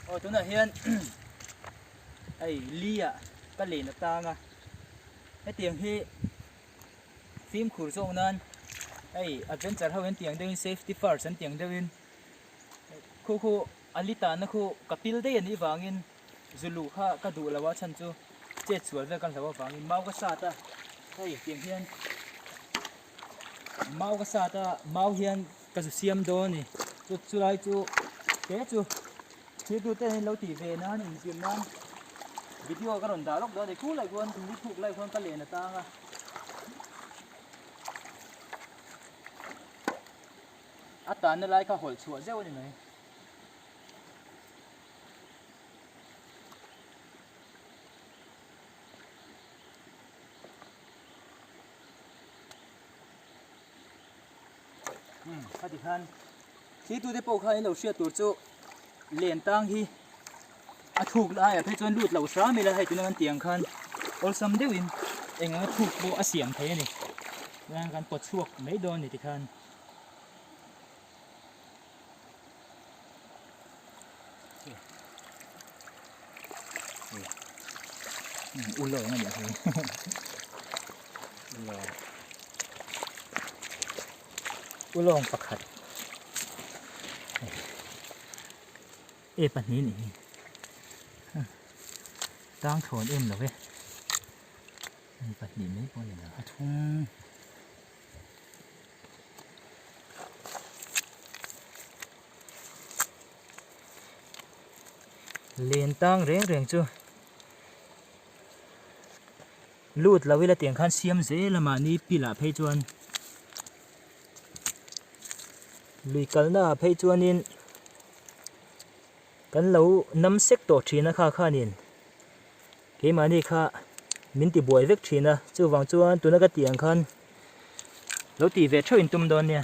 Aw tunah hian hei li ah ka len atang a hetiang hi fimkhur zawk nan hei adventure ho an tiang deuhin safety first an tiang deuhin khu khu a li tanna khu ka pil daih a nih vangin zu luh kha ka duh lo a chhan chu chet sual vel ka hlo avangin mau ka sat a hei tiang hian mau ka sat a mau hian ka zu siam dawn a ni chu chulai chu te chu thiltu te hian lo tih ve nan inzir nan video ka rawn dah lawk dawn a ni khulai khuan ni thuk lai khuan ka len atang a. A tanna lai kha hawlh chhuah zeuh a ni mai. Umm khati khan thli te pawh khan in lo hriat tur chu len tang hi a thuk laiah phei chuan lut lo hram ila hei tuna kan tih ang khan awlsam deuhin eng anga thuk pawh a siam thei a ni chuan kan pawt chhuak mai dawn a ni tikhan. Ulawng a nih hi ulawng ulawng pakhat e pahnih nih hi tang thawn em lo e pahnih mai pawh a ni lo a thum. Len tang reng reng chu lut lo ila tiang khan siam zel a mahni pilah phei chuan lui kalna ah phei chuanin kan lo nam sek tawh thin a kha khanin keimahni kha min ti buai vek thin a chuvang chuan tuna ka tih ang khan lo tih ve theuh in tum dawn nia.